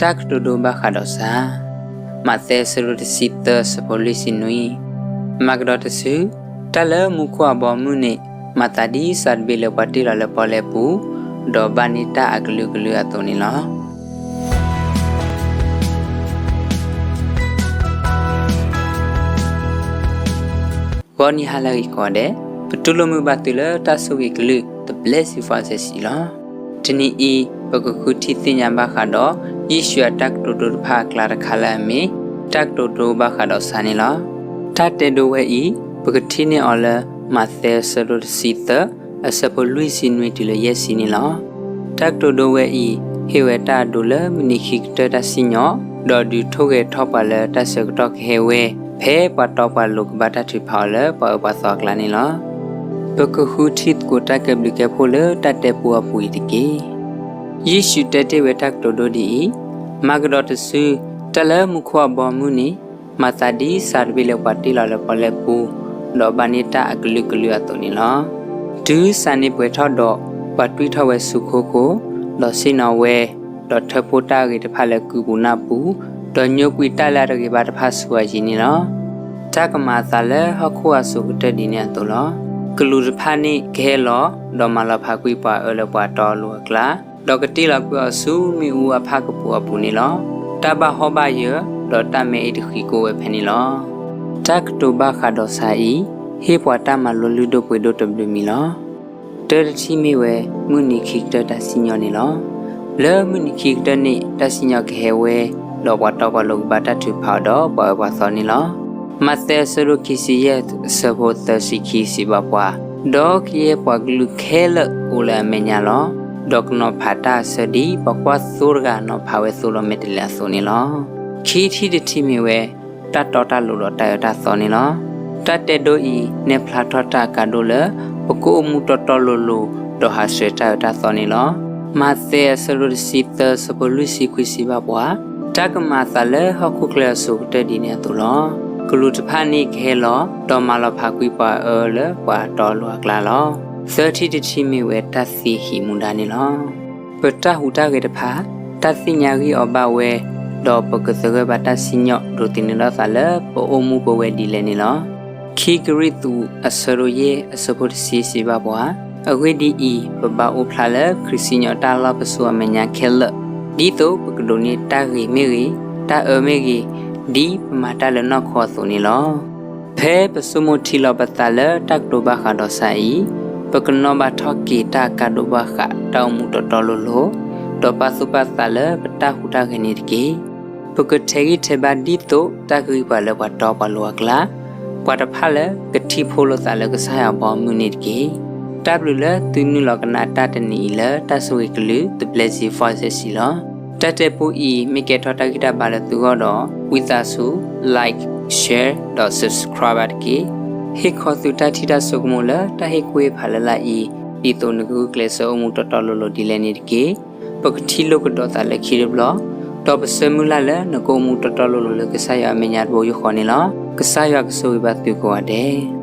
တၢ်ကတိၤဒိဘၣ်ဃးဒီးစၤ, မးသဲအဆၢဒိၣ်တဆံသၢ အဆၢဖိလွံၢ်ဆံနွံ, မၤကဒီးတစု, တၢ်လၢမူခိၣ်အဘီအမုၢ်န့ၣ်, မၤသးဒ်စၤတဘ့ၣ်လၢပှၤတ့ၢ်လီၤလၢပီၣ်လဲၣ်ပူၤ, ဒီးဘၣ်န့ၢ်တၢ်အကလုာ်ကလုာ်အသိးန့ၣ်လီၤ. ဂီၤနံၤဟါလၢအဂ့ၤကိးဂၤဒဲး, ပတူၢ်လိာ်မုာ်ဘၣ်သုလၢတၢ်ဆိၣ်ဂ့ၤကလုာ် The Blessed Voices လီၤ. တနံၤအံၤ ပကဃုထံၣ်သ့ၣ်ညါဘၣ်ဃးဒီး ယ့ၣ်ၡူးအတၢ်ကတိၤဒိတဖၣ်အကျါတခါလၢအမ့ၢ် တၢ်ကတိၤဒိဘၣ်ဃးဒီးစၤန့ၣ်လီၤ. တၢ်တဲဒိဝဲအံၤ ပကထံၣ်န့ၢ်အီၤလၢ မးသဲအဆၢဒိၣ်တဆံသၢ အဆၢဖိလွံၢ်ဆံနွံတုၤလၢယဲၢ်ဆံန့ၣ်လီၤ. တၢ်ကတိၤဒိဝဲအံၤ ဟ့ၣ်ဝဲတၢ်အဒိလၢမုၢ်နံၤခံကတၢၢ်တၢ်စံၣ်ညီၣ်, ဒီးဒုးထိၣ်ဂဲၤထီၣ်ပှၤလၢတၢ်ဆၢကတီၢ်ကဟဲဝဲ ဖဲပှၤတီပှၤလိၤကဘၣ်တၢ်ထုးဖးအီၤလၢပှၤအၢပှၤသီအကျါန့ၣ်လီၤ. ပကဃုထံသကိးတၢ်ကဲဘျုးကဲဖှိၣ်လၢတၢ်တဲပူအပူၤအံၤတက့ၢ်. ယ့ၣ်ၡူးတဲတ့ၢ်ဝဲတၢ်ကတိၤဒိဒ်အံၤ, မၤကဒီးတစု, တၢ်လၢမူခိၣ်အဘီအမုၢ်န့ၣ်, မၤသးဒ်စၤတဘ့ၣ်လၢပှၤတ့ၢ်လီၤလၢပီၣ်လဲၣ်ပူၤ, ဒီးဘၣ်န့ၢ်တၢ်အကလုာ်ကလုာ်အသိးန့ၣ်လီၤ. တုၤစၤန့ၣ်ပှဲၤထီၣ်ဒီး, ပှၤတွံၢ်ထီၣ်ဝဲဆူခိခိၣ်, ဒီးဆ့ၣ်နီၤဝဲ, ဒီးထၢဖှိၣ်တၢ်အဂ့ၤတဖၣ်လၢကုပူၤနၢ်ပူၤ, ဒီးညိကွံာ်တၢ်လၢအတဂ့ၤဘၣ်တဖၣ်ဆူအယံၤန့ၣ်လီၤ. တၢ်ကမၤအသးလၢဟီၣ်ခိၣ်အစိၤကတၢၢ်ဒ်န့ၣ်အသိးလီၤ. ကလူးတဖၣ်န့ၣ်ကဟဲလီၤ, ဒီးမၤလီၤဖးကွံာ်ပှၤအၢလၢပှၤတီအလိၤအကျါ, ဒီးကတ့ၢ်လီၤကွံာ်အီၤဆူမ့ၣ်အူအဖၣ်ကပူၤအပူၤန့ၣ်လီၤ. တၢ်ဘၣ်ဟီၣ်ဘၣ်ယၢၤ, ဒီးတၢ်မဲအံၤတဃံးကိးဝဲဖဲန့ၣ်လီၤ. တၢ်ကတိၤဘၣ်ဃးဒီးစၤအံၤ, ဟ့ၣ်ပှၤတၢ်မၤလိလုၢ်ဒိၣ်ပှ့ၤဒိၣ်တဘျုးမံၤလီၤ. တၢတထံၣ်မ့ၢ်ဝဲ, မုၢ်နံၤခံကတၢၢ်တၢ်စံၣ်ညီၣ်န့ၣ်လီၤ. လၢမုၢ်နံၤခံကတၢၢ်န့ၣ် တၢ်စံၣ်ညီၣ်ကဟဲဝဲ, ဒီးပှၤတီပှၤလိၤကဘၣ်တၢ်ထုးဖးအီၤဒီးပှၤအၢပှၤသီန့ၣ်လီၤ. မးသဲအဆၢဒိၣ်ခံဆံယဲၢ် အဆၢဖိသၢဆံခံစံးဘၣ်ပှၤ, ဒီးကယဲၢ်ပှၤကလုာ်ခဲလၢာ်အိၣ်လၢအမဲာ်ညါလီၤ. ဒီးကနီၤဖးတၢ်အဆၢဒ်ပှၤကွၢ်သိတဂၤနီၤဖးဝဲသိလီၤမဲာ်တဲးလဲးအသိးန့ၣ်လီၤ. ခံထံၣ်တထံၣ်မ့ၢ်ဝဲ, တၢ်တီတၢ်လိၤဒီးတၢ်အၢတၢ်သီန့ၣ်လီၤ. တၢ်တဲဒိအံၤ နဲၣ်ဖျါထီၣ်တၢ်အကါဒိၣ်လၢ ပကအိၣ်မူတီတီလိၤလိၤ, ဒီးဟးဆှဲးတၢ်အၢတၢ်သီန့ၣ်လီၤ. မးသဲအဆၢဒိၣ်တဆံသၢ အဆၢဖိလွံၢ်ဆံခွံစံးဘၣ်ပှၤ, တၢ်ကမၤအသးလၢဟီၣ်ခိၣ်ချၢအစိၤကတၢၢ်ဒ်န့ၣ်အသိးလီၤ. ကလူးတဖၣ်န့ၣ်ကဟဲလီၤ, ဒီးမၤလီၤဖးကွံာ်ပှၤအၢလၢပှၤတီအလိၤအကျါလီၤ. သၢထံၣ်တထံၣ်မ့ၢ်ဝဲတၢ်သံဟံးမူဒါန့ၣ်လီၤ. ပတၢ်ဟူးတၢ်ဂဲၤတဖၣ်, တၢ်သ့ၣ်ညါဂံၢ်အီၤဘၣ်ဝဲ, ဒီးပကသဂၢၢ်ဘၣ်တၢ်စံၣ်ညီၣ်ဒိးသန့ၤထီၣ်သးလၢပအိၣ်မူပဝဲဒ်လဲၣ်န့ၣ်လီၤ. ခံကရံၣ်သူး အဆၢဒိၣ်ယဲၢ် အဆၢဖိတဆံစံးဘၣ်ပှၤ, အဂ့ၢ်ဒ်အံၤ, ပဘၣ်အိၣ်ဖျါလၢခရံာ်စံၣ်ညီၣ်တၢ်လီၢ်ပစိာ်အမဲာ်ညါခဲလၢာ်, ဒ်သိးပကဒိးန့ၢ်တၢ်ဂ့ၤမ့ၢ်ဂ့ၤ, တၢ်အၢမ့ၢ်ဂ့ၤ, ဒ်ပမၤတၢ်လၢနီၢ်ခိအသိးန့ၣ်လီၤ. ဖဲပဆိကမိၣ်ထံလီၤပသးလၢတၢ်ကတိၤဘၣ်ဃးဒီးစၤအံၤ, ပကနီၣ်ဘၣ်ထီၣ်က့ၤတၢ်အကါဒိၣ်ဘၣ်ဃးတၢ်အိၣ်မူတီတီလိၤလိၤ, ဒီးပာ်သူၣ်ပာ်သးလၢပတၢ်ဟူးတၢ်ဂဲၤန့ၣ်တက့ၢ်. ပကထဲးဂံၢ်ထဲးဘါဒ်သိးတၢ်ကဂံၢ်ပှၤလၢပှၤတီပှၤလိၤအကျါ, ပှၤတဖၣ်လၢကထံၣ်ဖိလိာ်သးလၢကစၢ်ယွၤအဘီအမုၢ်န့ၣ်တက့ၢ်. တၢ်ဘျုးလၢသုနုာ်လီၤကနၣ်တၢ်တနံၤအံၤလၢတၢ်ဆိၣ်ဂ့ၤကလုာ် The Blessed Voices လီၤ. တၢ်တဲပူအံၤ မ့ၢ်ကဲထီၣ်တၢ်ဂံၢ်တၢ်ဘါလၢသုဂီၢ်ဒီး, ဝံသးစူၤ like, share ဒီး subscribe ဘၣ်တက့ၢ်. ဟ့ၣ်ခီသုတၢ်ထံၣ်တၢ်ဆိကမိၣ်လၢတၢ်ဟ့ၣ်ကူၣ်ဟ့ၣ်ဖးလၢ်လၢ်အံၤ, ဒ်သိးနကဂုာ်ကျဲးစၢးအိၣ်မူတီတီလိၤလိၤဒ်လဲၣ်န့ၣ်တက့ၢ်. ပကထံၣ်လိာ်ကဒီးသးလၢခံတဘျီ, ဒီးပဆၢမုၢ်လၢ်လၢနကအိၣ်မူတီတီလိၤလိၤလၢကစၢ်ယွၤအမဲာ်ညါတဘိယူၢ်ဃီန့ၣ်လီၤ. ကစၢ်ယွၤကဆိၣ်ဂ့ၤဘၣ်သုကိးဂၤဒဲး.